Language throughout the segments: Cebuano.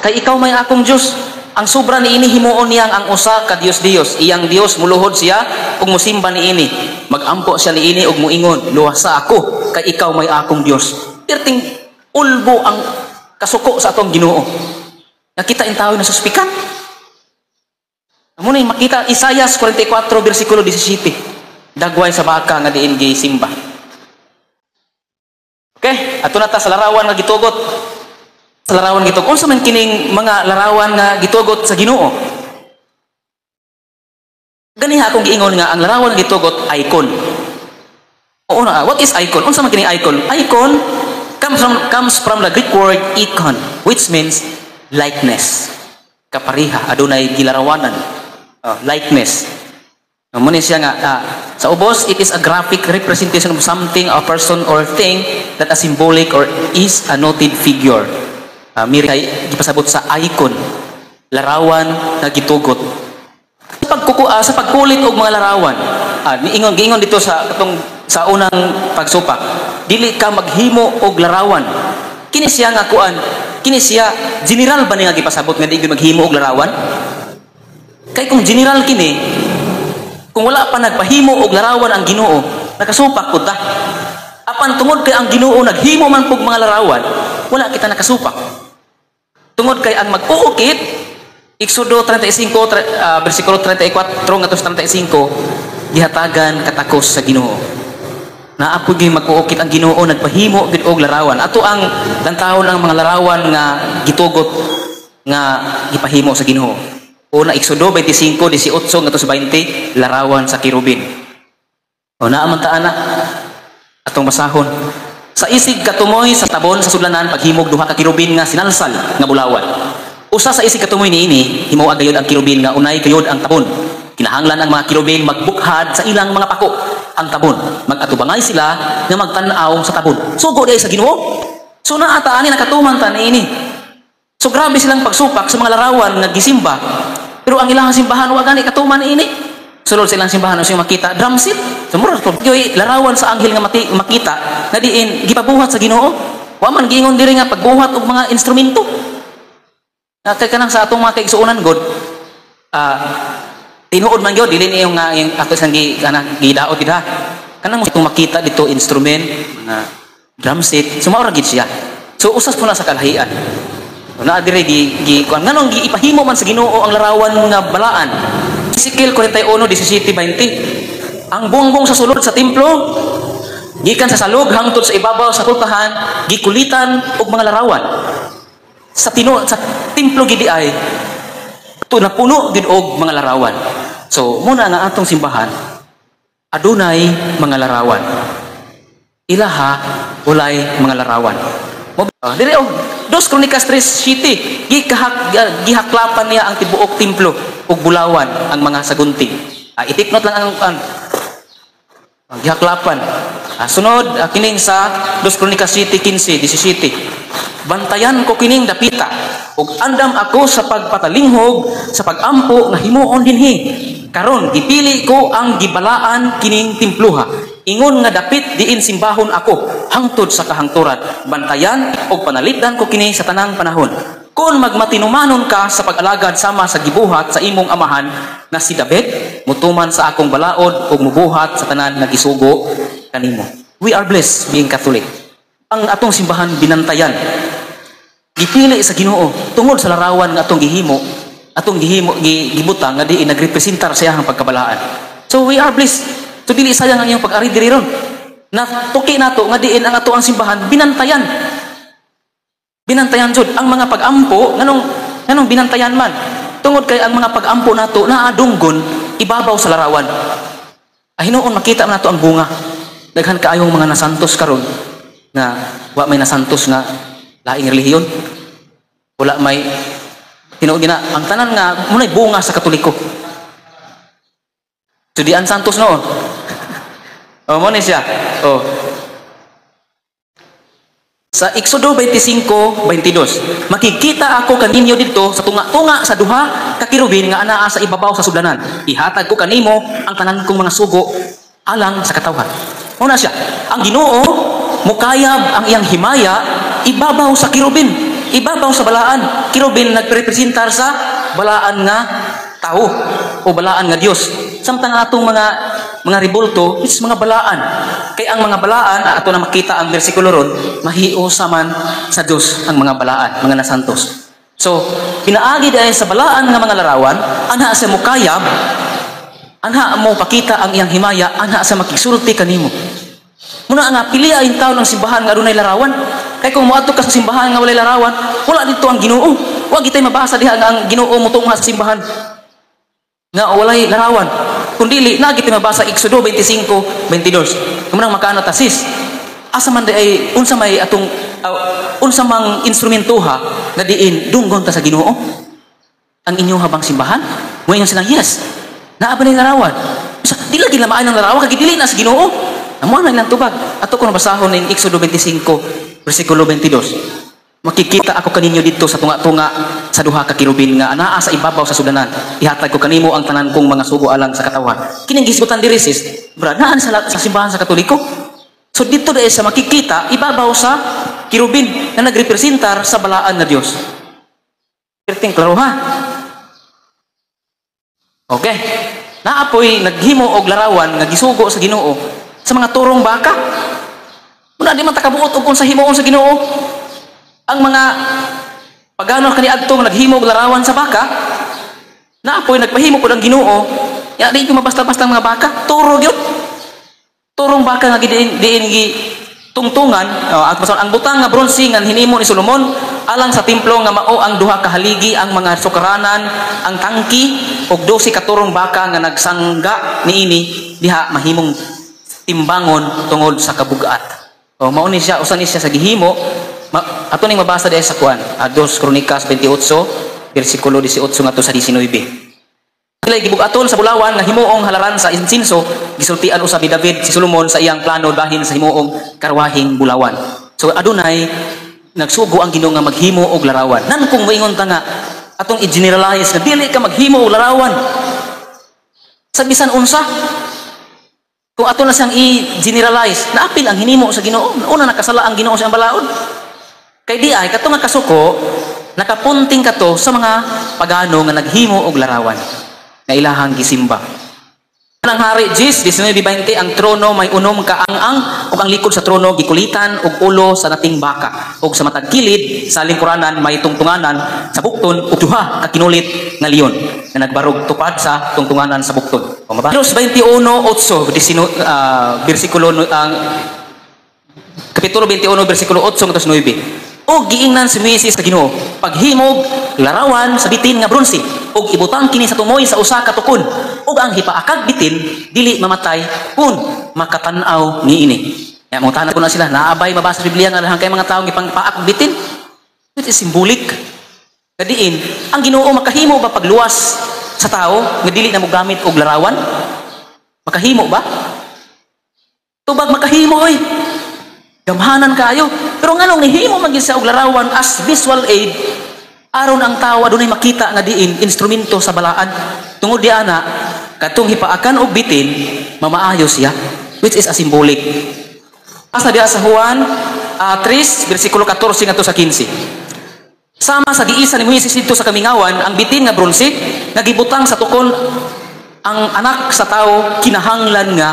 Kay ikaw may akong Dios. Ang sobra niini himuon niyang ang usa ka Dios-Dios. Iyang Dios, muluhod siya ug mosimba niini. Magampo siya niini ug moingon, "Luwasa ako kay ikaw may akong Dios." Perting ulbo ang kasuko sa atong Ginoo. Nakita in tao na suspikan. Amo na makita Isaias 44 bersikulo 17. Dagway sa baka nga diin gisimba. Okay, ato na ta sa larawan nga gitugot. Sa larawan gitugot. Unsa man kining mga larawan nga gitugot sa Ginoo? Ganiha akong giingon nga ang larawan nga gitugot, icon. Oo na, what is icon? Unsa man kining icon? Icon comes from the Greek word "eikon," which means likeness. Kapariha, adunay gilarawanan. Oh, likeness. Mao ni siya nga sa ubos, it is a graphic representation of something, a person or thing that a symbolic or is a noted figure. Miri kay gipasabot sa icon, larawan nga gitugot. Sa pagkulit og mga larawan, niingon giingon dito sa katong sa unang pagsupak, dili ka maghimo og larawan. Kini siya nga kuan, kini siya general ba ni nga gipasabot nga di maghimo og larawan? Kay kung general kini, kung wala pa nagpahimo og larawan ang Ginoo, nakasupak pud ta. Apan tungod kay ang Ginoo naghimo man pug mga larawan, wala kita nakasupak. Tungod kay ang mag-uukit, Exodo 35 versikulo 34 ngadto sa 35, gihatagan katakos sa Ginoo. Naa pod gyud mag-uukit ang Ginoo, nagpahimo gid og larawan. Ato ang lantawon ang mga larawan nga gitugot nga gipahimo sa Ginoo. Una, Exodo 25:18 ngadto sa 20, larawan sa kerubin. O naa man ta ana, atong basahon. Sa isig katumoy sa tabon sa sudlanan, paghimog duha ka kerubin nga sinalsal nga bulawan. Usa sa isig katumoy niini, himoa gayud ang kerubin nga unay gayud ang tabon. Kinahanglan ang mga kerubin magbukhad sa ilang mga pako ang tabon. Mag-atubangay sila nga magtan-aw sa tabon. Sugo diay sa Ginoo. So naa ta ani, nakatuman ta niini. So grabe silang pagsupak sa mga larawan nga gisimba. Pero ang ilang simbahan wa gani katuman niini. Sulod sa ilang simbahan, unsay makita? Drum set. So mura to. Yoy larawan sa anghel nga makita na diin gipabuhat sa Ginoo. Wa man giingon diri nga pagbuhat og mga instrumento. Na kay kanang sa atong mga kaigsuonan god, tinuod man gyud dili niyo nga yung ato sang gi kanang gidaot gid ha. Kanang itong makita dito instrument, mga drum set, so mao ra gid siya. So usas po na sa kalahian. So, naa dire gi gi kuan nganong giipahimo man sa Ginoo ang larawan nga balaan. Ezekiel 41:17 20. Ang bungbong sa sulod sa templo gikan sa salog hangtod sa ibabaw sa pultahan gikulitan og mga larawan. Sa templo gidi ay to napuno gid og mga larawan. So muna nga atong simbahan adunay mga larawan. Ilaha walay mga larawan. Mo diri og Dos Kronikas 3:7, gihaklapan niya ang tibuok templo ug bulawan ang mga sagunting. I-take note lang ang gihaklapan. Sunod kining sa Dos Kronikas 7:15 17. Bantayan ko kining dapita ug andam ako sa pagpatalinghog sa pagampo nga himuon dinhi. Karon gipili ko ang gibalaan kining templuha. Ingon nga dapit diin simbahon ako hangtod sa kahangturan. Bantayan og panalipdan ko kini sa tanang panahon. Kung magmatinumanon ka sa pag-alagad sama sa gibuhat sa imong amahan nga si David, mutuman sa akong balaod ug mubuhat sa tanan nga gisugo kanimo. We are blessed being Catholic. Ang atong simbahan binantayan. Gipili sa Ginoo tungod sa larawan nga atong gihimo gibutang nga diin nagrepresentar sa iyang pagkabalaan. So we are blessed. So dili sayang ang iyong pag-ari diri ron. Na tuki nato nga diin ang ato ang simbahan binantayan. Binantayan jud ang mga pag-ampo. Nganong binantayan man? Tungod kay ang mga pag-ampo nato naadunggon ibabaw sa larawan. Ay hinuon makita man nato ang bunga. Daghan kaayong mga nasantos karon nga wa may nasantos nga laing relihiyon. Wala may tinuod gina ang tanan nga munay bunga sa Katoliko. So di ang santos noon. Oh, mo ni siya. Oh. Sa Exodo 25:22, "Makikita ako kaninyo didto sa tunga-tunga sa duha ka kerubin nga anaa sa ibabaw sa sudlanan. Ihatag ko kanimo ang tanan kong mga sugo alang sa katawhan." Mao na siya. Ang Ginoo mukayab ang iyang himaya ibabaw sa kerubin. Ibabaw sa balaan. Kirubin nagrepresentar sa balaan nga tao o balaan nga Dios. Samtang atong mga rebulto is mga balaan. Kay ang mga balaan, ato na makita ang bersikulo ron, mahiusa man sa Dios ang mga balaan, mga nasantos. So, pinaagi dahil sa balaan nga mga larawan, anha sa mukayab, anha mo pakita ang iyang himaya, anha sa makigsulti kanimo. Muna nga pili ang taon ng simbahan nga adunay larawan. Kay kung moadto ka sa simbahan nga walay larawan, wala dito ang Ginoo. Wa gitay mabasa diha nga ang Ginoo motungha sa simbahan nga walay larawan. Kung dili, na gitay mabasa Exodo 25:22. Kumunang makaano ta, sis? Asa man di ay unsa may atong unsa mang instrumentoha nga diin dunggon ta sa Ginoo? Ang inyo habang simbahan? Moingon silang yes. Naa ba larawan? Sa, di lagi lamaan ang larawan kay dili na sa Ginoo. Amo na ilang tubag. Ato ko nabasahon ning Exodo 25 bersikulo 22. Makikita ako kaninyo dito sa tunga-tunga sa duha ka kirubin nga anaa sa ibabaw sa sudanan. Ihatag ko kanimo ang tanan kong mga sugo alang sa katawhan. Kining gisgutan diri, sis, brad, naan sa simbahan sa Katoliko. So dito dahil sa makikita ibabaw sa kirubin na nagrepresentar sa balaan na Dios. Perting klaro ha. Okay. Naapoy naghimo og larawan nga gisugo sa Ginoo sa mga turong baka. Muna di man takabuot og unsa himuon sa Ginoo. Ang mga pagano kaniadto nga naghimo og larawan sa baka, naapoy nagpahimo pud ang Ginoo. Ya di ko mabasta-basta ang mga baka, turo gyud. Turong baka nga diin diin gi tungtungan, oh, at ang butang nga bronze nga hinimo ni Solomon alang sa templo nga mao ang duha ka haligi, ang mga sukaranan, ang tangki ug 12 ka turong baka nga nagsangga niini diha mahimong timbangon tungod sa kabugat. O mao ni siya, usa ni siya sa gihimo. Ato ning mabasa diha sa kuan, 2 Kronikas 28 bersikulo 18 ngadto sa 19. Sila gibugaton sa bulawan nga himuong halaran sa insinso, gisultian usab ni David si Solomon sa iyang plano bahin sa himuong karwahing bulawan. So adunay nagsugo ang Ginoo nga maghimo og larawan. Nan kung moingon ta nga atong i-generalize nga dili ka maghimo og larawan sa bisan unsa, kung ato na siyang i-generalize, naapil ang hinimo sa Ginoo. Una nakasala ang Ginoo sa iyang balaod. Kay di ay kato nga kasuko nakapunting kato sa mga pagano nga naghimo og larawan nga ilahang gisimba. Ang hari Jis 19:20, ang trono may unom ka ang-ang ug ang likod sa trono gikulitan og ulo sa nating baka ug sa matag kilid sa lingkuranan may tungtunganan sa bukton ug duha ka kinulit nga leon nga nagbarog tupad sa tungtunganan sa bukton. O maba? Hebreos 21:8, bersikulo ang Kapitulo 21 bersikulo 8 ngadto sa 9. O giingnan si Moises sa Ginoo, paghimog larawan sa bitin nga bronse ug ibutang kini sa tumoy sa usa ka tukon ug ang hipaakag bitin dili mamatay kun makatan-aw niini. Ya mo ko na sila naabay mabasa sa Biblia nga daghan kay mga tawo gipangpaak og bitin. It is symbolic. Kadiin, ang Ginoo makahimo ba pagluwas sa tao nga dili na mogamit og larawan? Makahimo ba? Tubag makahimo oy. Gamhanan kayo. Pero nganong nihimo man gyud siya og larawan as visual aid aron ang tawo adunay makita nga diin instrumento sa balaan. Tungod di ana katong hipaakan og bitin mamaayo siya, which is a symbolic. Asa diha sa Juan 3 bersikulo 14 ngadto sa 15. Sama sa giisa ni Moises didto sa kamingawan ang bitin nga bronse nga gibutang sa tukon, ang anak sa tawo kinahanglan nga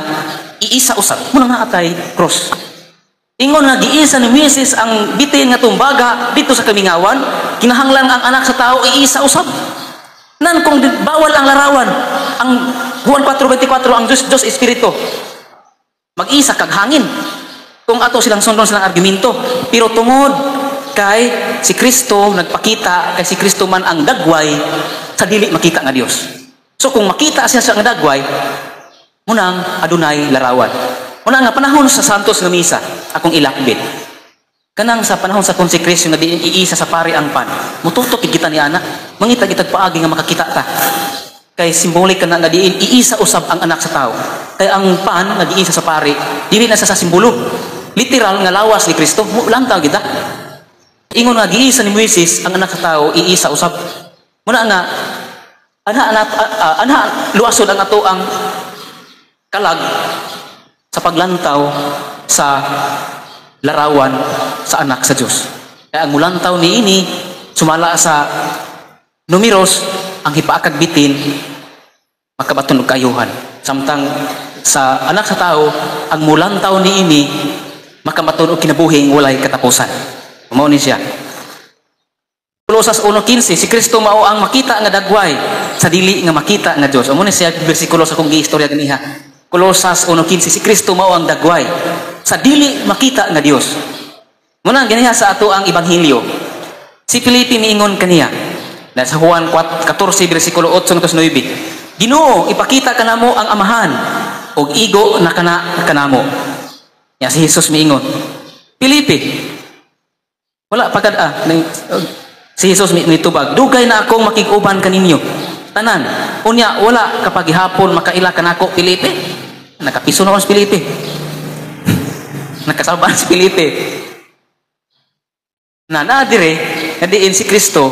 iisa usab. Muna nga atay cross. Ingon nga giisa ni Moises ang bitin nga tumbaga dito sa kamingawan, kinahanglan ang anak sa tao iisa usab. Nan kung bawal ang larawan, ang Juan 4:24, ang Diyos, Diyos Espiritu. Mag-isa kag hangin. Kung ato silang sundon silang argumento, pero tungod kay si Kristo nagpakita, kay si Kristo man ang dagway sa dili makita nga Dios. So kung makita siya sa nga dagway, munang adunay larawan. Muna nga panahon sa Santos nga misa, akong ilakbit. Kanang sa panahon sa consecration nga diin iisa sa pari ang pan. Mututok gid kita ni ana. Mangita gitag paagi nga makakita ta. Kay symbolic kana nga diin iisa usab ang anak sa tao. Kay ang pan nga giisa sa pari, dili na sa simbolo. Literal nga lawas ni Kristo, mo lang kita. Ingon nga giisa ni Moises ang anak sa tao iisa usab. Muna nga anha ana anha luwason ang ato ang kalag sa paglantaw sa larawan sa anak sa Dios. Kaya ang mulantaw niini sumala sa Numeros, ang hipaakag bitin makabaton og kaayuhan. Samtang sa Anak sa Tao, ang mulantaw niini makabaton og kinabuhing walay katapusan. Mao ni siya. Kolosas 1:15, si Kristo mao ang makita nga dagway sa dili nga makita nga Dios. Amo ni siya bersikulo sa kong giistorya ganiha. Kolosas 1:15, si Kristo mao ang dagway sa dili makita nga Dios. Muna ganiha sa ato ang ebanghelyo. Si Felipe miingon kaniya na sa Juan 14 bersikulo 8 ngadto 9. "Ginoo, ipakita kanamo ang Amahan ug igo na kana kanamo." Ya si Jesus miingon, "Felipe, wala pa kad ah." Si Jesus nitubag, "Dugay na akong makig-uban kaninyo tanan. Unya, wala ka pa gihapon makaila kanako, Felipe?" Nakapiso na si Felipe. Nakasabaan si Felipe. Na naa dire, nga diin si Kristo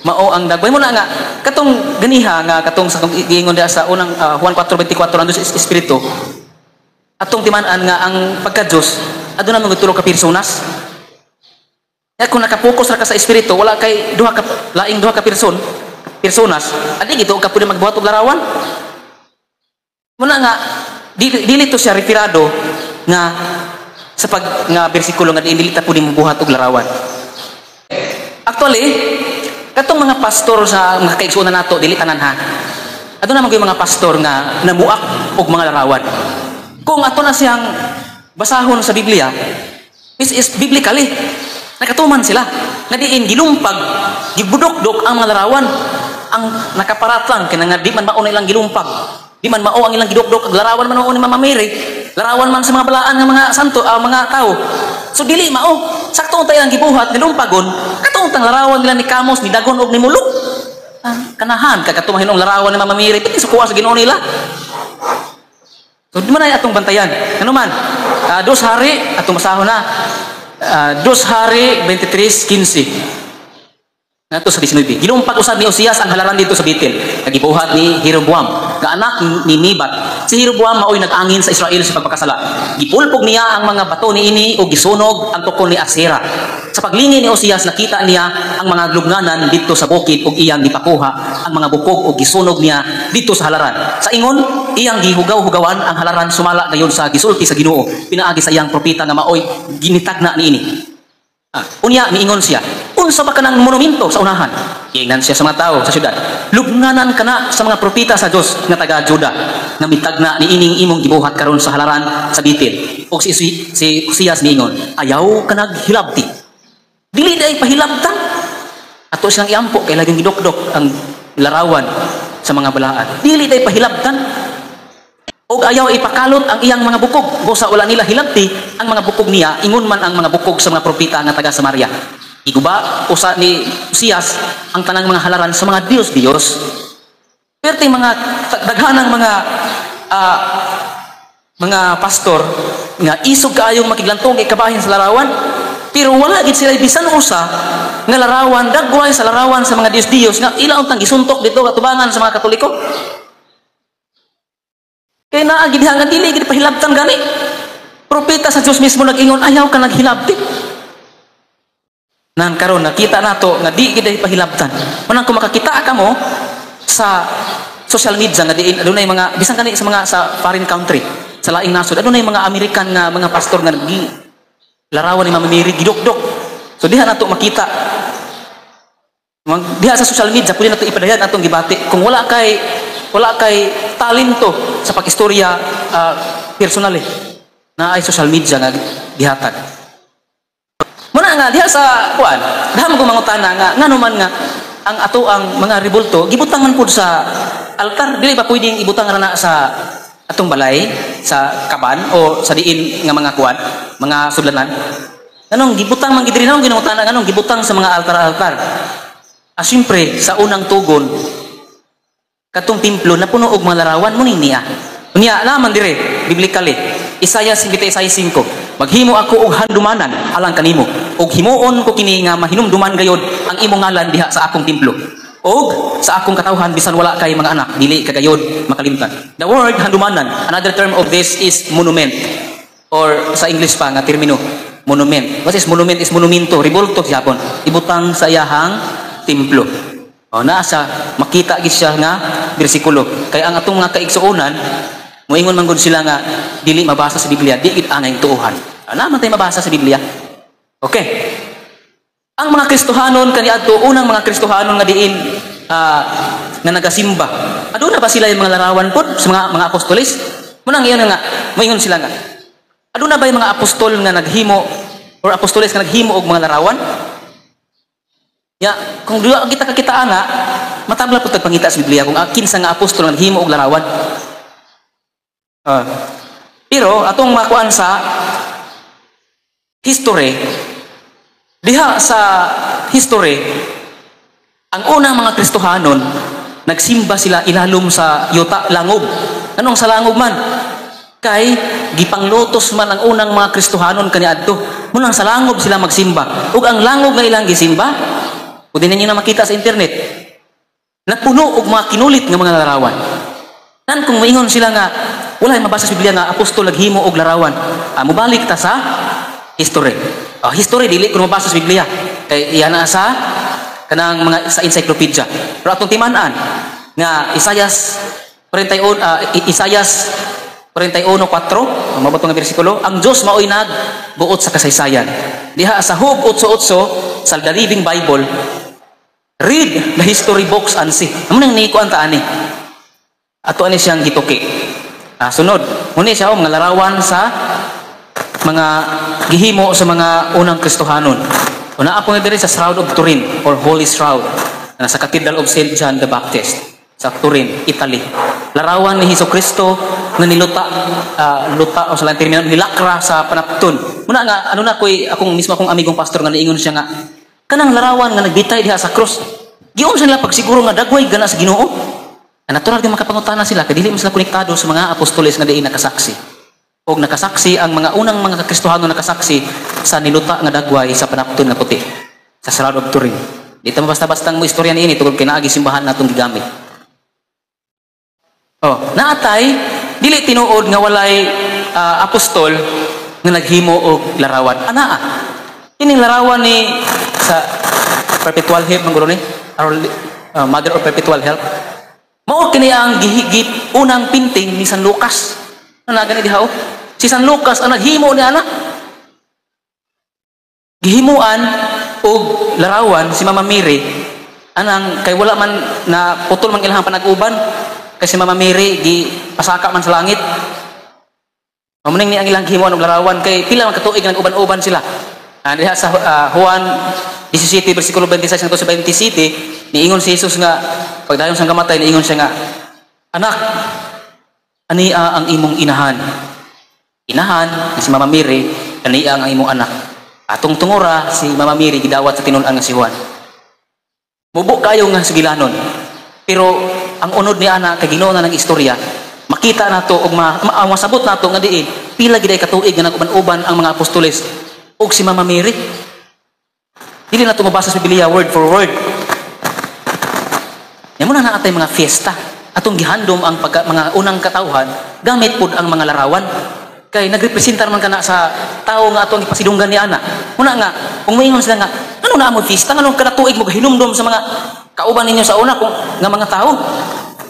mao ang dagway mo na nga katong ganiha nga katong sa katong giingon diha sa unang Juan 4:24, ang Diyos Espiritu. Atong timan-an nga ang pagka-Diyos aduna mga tulo ka personas. Kaya kung nakapokus ra ka sa espiritu, wala kay duha ka laing duha ka personas, adi gito ka pwede magbuhat og larawan. Muna nga dili, dili to siya referado nga sa pag nga bersikulo nga dili ta pwede mobuhat og larawan. Actually, katong mga pastor sa mga kaigsuonan nato, dili tanan ha. Aduna man gyud mga pastor nga namuak og mga larawan. Kung ato na siyang basahon sa Biblia, this is biblically nakatuman sila. Nga diin gilumpag, gibudok-dok ang mga larawan. Ang nakaparat lang kina nga di man mao na ilang gilumpag. Di man mao ang ilang gidukdok, ang larawan man mao ni Mama Mary. Larawan man sa mga balaan nga mga santo, mga tao. So dili mao. Sakto unta ilang gibuhat, nilumpagon, kato untang larawan nila ni Kamos, ni Dagon og ni Molok. Ah, kanahan kag kato mahinong larawan ni Mama Mary, piti sukuha sa Ginoo nila. So di man ay atong bantayan. Ano man? Dos Hari, atong basahon na. Dos Hari 23:15 ngadto sa 19. Gilumpag usab ni Osias ang halaran dito sa Betel. Nagibuhat ni Jeroboam, nga anak ni Nebat. Si Jeroboam maoy nag-angin sa Israel sa pagpakasala. Gipulpog niya ang mga bato niini ug gisunog ang tukon ni Asera. Sa paglingi ni Osias, nakita niya ang mga lubnganan dito sa bukid ug iyang gipakuha ang mga bukog ug gisunog niya dito sa halaran. Sa ingon, iyang gihugaw-hugawan ang halaran sumala gayon sa gisulti sa Ginoo pinaagi sa iyang propeta nga maoy ginitagna niini. Ah, unya miingon siya, "Unsa ba kanang monumento sa unahan?" Giingnan siya sa mga tao sa syudad, "Lubnganan kana sa mga propeta sa Dios nga taga Juda nga mitagna ni ining imong gibuhat karon sa halaran sa Betel." Og si Osias miingon, "Ayaw ka naghilabti. Dili day pahilabtan." Ato siyang iampo kay laging gidokdok ang larawan sa mga balaan. Dili day pahilabtan. Og ayaw ipakalot ang iyang mga bukog. Busa wala nila hilabti ang mga bukog niya, ingon man ang mga bukog sa mga propeta nga taga Samaria. Iguba usa ni Osias ang tanang mga halaran sa mga Diyos-Diyos. Perting mga daghanang mga pastor nga isog kaayong makiglantong kay kabahin sa larawan, pero wala gid sila bisan usa nga larawan dagway sa larawan sa mga Diyos-Diyos nga ila untang gisuntok dito katubangan sa mga Katoliko. Kay naa gid nga dili gid pahilabtan gani. Propeta sa Dios mismo nag-ingon, "Ayaw ka naghilabti." Nan karon nakita nato nga di gid pahilabtan. Manang kung makakita ka mo sa social media nga diin adunay mga bisan kani sa mga sa foreign country, sa laing nasod, adunay mga American nga mga pastor nga nagi larawan ni Mama Mary gidukdok. So diha nato makita. Diha sa social media pwede nato ipadayag atong gibati kung wala kay talento sa pag-istorya personal eh na ay social media nga gihatag. Muna nga diha sa kuan, diha mo mangutana nga ngano man nga ang ato ang mga rebulto gibutang man pud sa altar? Dili ba pwedeng ibutang ra na sa atong balay, sa kaban o sa diin nga mga kuan, mga sudlanan? Anong gibutang man gidiri? Nang ginangutana nganong gibutang sa mga altar-altar? Ah, siyempre, sa unang tugon, katong templo napuno og mga larawan mo niya. Unya naman dire biblically, Isaiah 56:5, "Maghimo ako og handumanan alang kanimo ug himuon ko kini nga mahinumduman gayod ang imong ngalan diha sa akong templo og sa akong katawhan. Bisan wala kay mga anak, dili ka gayod makalimtan." The word handumanan, another term of this is monument or sa English pa nga termino. Monument. What is monument? Is monumento, ribulto gyapon. Ibutang sa iyahang templo. O, naa sa makita gid siya nga bersikulo. Kay ang atong mga kaigsuonan, moingon man gud sila nga dili mabasa sa Biblia, di gid angay tuohan. Ana man tay mabasa sa Biblia. Okay. Ang mga Kristohanon kaniadto, unang mga Kristohanon nga diin nga nagasimba. Aduna ba sila yung mga larawan pod sa mga apostoles? Munang iyon nga, moingon sila nga, aduna ba yung mga apostol nga naghimo or apostoles nga naghimo og mga larawan? Ya, kung duha kita kakita ana, matabla pud tag pangita sa Biblia kung kinsa nga apostol nga naghimo og larawan. Pero atong makuan sa history, diha sa history, ang unang mga Kristohanon, nagsimba sila ilalom sa yuta, langob. Anong sa langob man? Kay gipanglutos man ang unang mga Kristohanon kaniadto. Munang sa langob sila magsimba. Ug ang langob nga ilang gisimba, kung di ninyo na makita sa internet, napuno og mga kinulit nga mga larawan. Nan kung maingon sila nga wala mabasa sa Biblia nga apostol naghimo og larawan, mobalik ta sa history. History dili kuno mabasa sa Biblia. Kay iyan na sa kanang mga sa encyclopedia. Pero atong timan-an nga Isayas 41, Isayas 41:4, ang mabato nga bersikulo, ang Dios maoy nagbuot sa kasaysayan. Diha sa Job 8:8 sa The Living Bible, "Read the history books and see." Amo nang nikuan ta ani. Ato ani siyang gituki. Sunod, muni siya, oh, mga larawan sa mga gihimo sa mga unang Kristohanon. Una po nga diri sa Shroud of Turin or Holy Shroud na sa Cathedral of St. John the Baptist sa Turin, Italy. Larawan ni Hesus Kristo nga niluta, luta o sa lang termino, nilakra sa panapton. Muna nga ano na koy akong mismo akong amigong pastor nga niingon siya nga kanang larawan nga nagbitay diha sa cross. Giunsa nila pagsiguro nga dagway gana sa Ginoo? Ang natural din makapangutana sila kay dili man sila konektado sa mga apostoles nga diin nakasaksi. Og nakasaksi ang mga unang mga Kristohano, nakasaksi sa niluta nga dagway sa panapton nga puti sa Shroud of Turin. Di ta basta-bastang mo istorya niini tungod kay naagi simbahan natong gigamit. Oh, naatay dili tinuod nga walay apostol nga naghimo og larawan. Anaa. Kining larawan ni sa Perpetual Help man ni Our Mother of Perpetual Help. Mao kini ang gihigit unang painting ni San Lucas. Ano na gani diha, oh? Si San Lucas ang naghimo ni ana. Gihimuan og larawan si Mama Mary anang kay wala man na putol man ilahang panag-uban kay si Mama Mary gi pasaka man sa langit. Mao ni ang ilang gihimuan og larawan kay pila man katuig nag-uban-uban sila. Diha sa Juan 17 versikulo 26 ngadto sa 27, niingon si Jesus nga pagdayon sa kamatay, niingon siya nga, "Anak, ania ang imong inahan." Inahan nga si Mama Mary, ania ang imong anak. Atong tungura si Mama Mary gidawat sa tinun-an nga si Juan. Mubo kayo nga sugilanon. Pero ang unod ni ana kay Ginoo na ng istorya, makita nato og masabot nato nga diin pila gid ay katuig nga nag-uban-uban ang mga apostoles ug si Mama Mary. Dili nato mabasa sa Biblia word for word. Yan mo na naatay mga fiesta. Atong gihandom ang mga unang katawhan gamit pud ang mga larawan. Kay nagrepresentar man kana sa tao nga atong ipasidunggan ni ana. Muna nga, kung moingon sila nga, ano na mo fiesta, anong kada tuig mo hinumdom sa mga kauban ninyo sa una kung nga mga tao.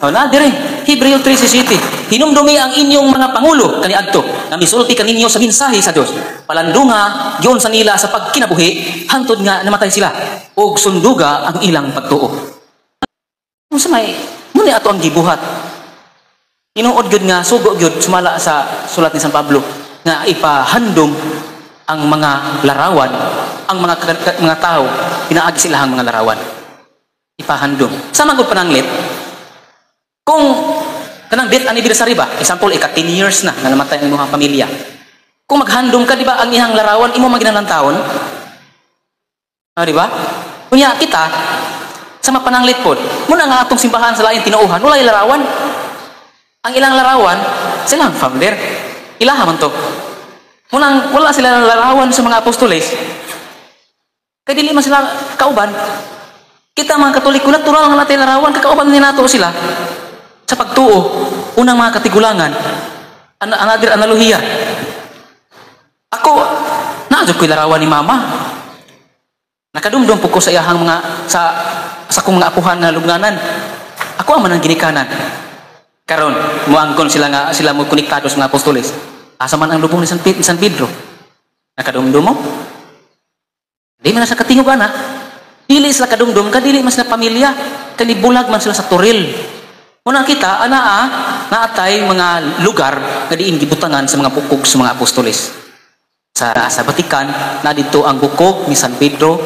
O na dire, Hebreo 3:17. "Hinumdumi ang inyong mga pangulo kaniadto nga misulti kaninyo sa mensahe sa Dios. Palandunga giunsa nila sa pagkinabuhi hantod nga namatay sila ug sunduga ang ilang pagtuo." Unsa may muni ato ang gibuhat? Tinuod gyud nga sugo gyud sumala sa sulat ni San Pablo nga ipahandom ang mga larawan, ang mga tao pinaagi sila ang mga larawan. Ipahandom. Sama gud pananglit kung kanang death anniversary ba, example, ika 10 years na nga namatay ang imong pamilya. Kung maghandom ka, di ba, ang ihang larawan imo maginang taon? Ah, di ba? Kunya kita sa mapananglit pod, muna nga atong simbahan sa laing tinuohan, walay larawan. Ang ilang larawan, sila ang founder. Ilaha man to. Munang wala sila ng larawan sa mga apostoles. Kay dili man sila kauban. Kita mga Katoliko, natural nga natin larawan, kakauban ni nato sila. Sa pagtuo, unang mga katigulangan, another analohiya. Ako, naa Naa jud ko'y larawan ni Mama. Nakadumdum po ko sa iyahang mga sa akong mga apuhan nga lubnganan. Ako ang manang ginikanan. Karon, muangkon sila nga sila mo konektado sa mga apostoles. Asa man ang lubong ni San Pedro? Nakadumdum mo? Di man na sa katingog ana. Dili sila kadumdum, kadili man sila pamilya. Kani bulag man sila sa toril. Muna kita, anaa, naatay mga lugar nga diin gibutangan sa mga bukog sa mga apostoles. Sa Vatican, na dito ang bukog ni San Pedro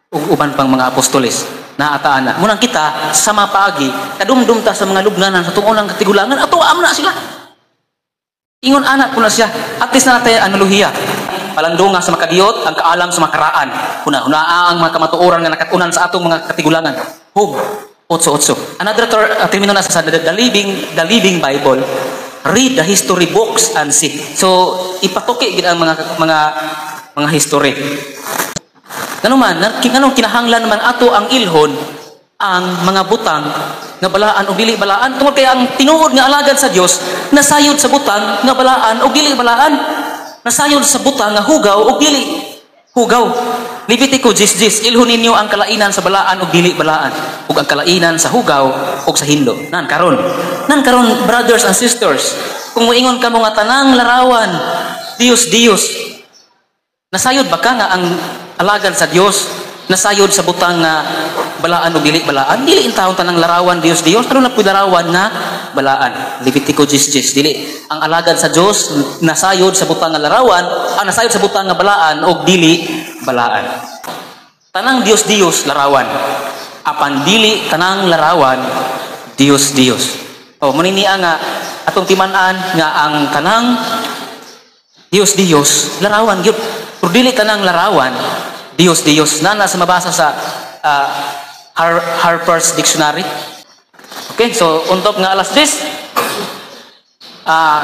ug uban pang mga apostoles. Naataan na. Munang kita, sa mga paagi, kadumdum ta sa mga lubnganan sa atong unang katigulangan, ato am na sila. Ingon anak po na siya. At least na natay analohiya. Palandunga sa makadiyot, ang kaalam sa makaraan. Huna-hunaa ang mga kamatuoran nga nakatunan sa atong mga katigulangan. Hub, 8-8. Another termino na sa the Living Bible, read the history books and see. So, ipatuki gid ang mga history. Ngano man, nganong kinahanglan man ato ang ilhon ang mga butang nga balaan o dili balaan, tungod kay ang tinuod nga alagad sa Dios nasayod sa butang nga balaan o dili balaan, nasayod sa butang nga hugaw o dili hugaw. Levitico 10:10, "Ilhon ninyo ang kalainan sa balaan o dili balaan ug ang kalainan sa hugaw ug sa hinlo." Nan karon, brothers and sisters, kung moingon kamo nga tanang larawan Dios Dios, nasayod ba ka nga ang alagad sa Dios nasayod sa butang nga balaan o dili balaan? Dili in taon tanang larawan Dios Dios, ano na po larawan nga balaan. Levitico 10:10, dili ang alagad sa Dios nasayod sa butang nga larawan, ang nasayod sa butang nga balaan o dili balaan. Tanang Dios Dios larawan, apan dili tanang larawan Dios Dios. O mo ni nga atong timan-an nga ang tanang Dios Dios larawan gyud, pero dili tanang larawan Dios Dios. Nana sa mabasa sa Harper's Dictionary. Okay, so untop nga alas 10.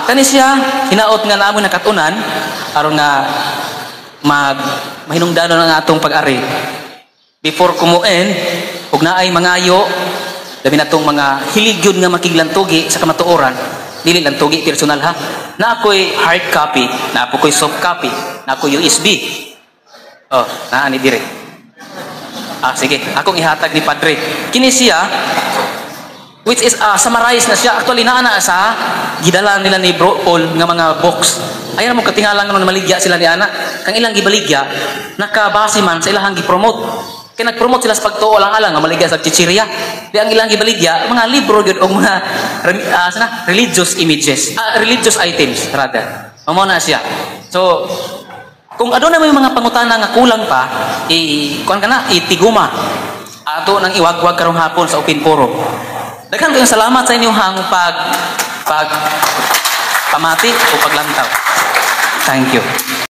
Kani siya hinaot nga naamo nakatunan aron nga mag mahinungdanon ang atong pag-ari. Before kumuin, ug naay mangayo, labi na tong mga hilig yun nga makiglantugi sa kamatuoran, dili lantugi personal ha. Na ako'y hard copy, na ako ko'y soft copy, na ako'y USB. Oh, naa ni dire. Ah, sige, akong ihatag ni Padre. Kini siya, which is summarize na siya. Actually, naa na sa gidala nila ni Bro Paul nga mga books. Ayan mo katingalang nga maligya sila ni ana. Kang ilang gibaligya, nakabase man sa ilahang gipromote. Kaya nag-promote sila sa pagtuo lang alang nga maligya sa chichirya. Di ang ilang gibaligya, mga libro gyud og mga sana, religious images, religious items rather. Mao na siya. So, kung aduna may mga pangutana nga kulang pa, i kuan ka na, itiguma. Ato nang iwagwag karong hapon sa open forum. Daghan kayong salamat sa inyong pag pag pamati o paglantaw. Thank you.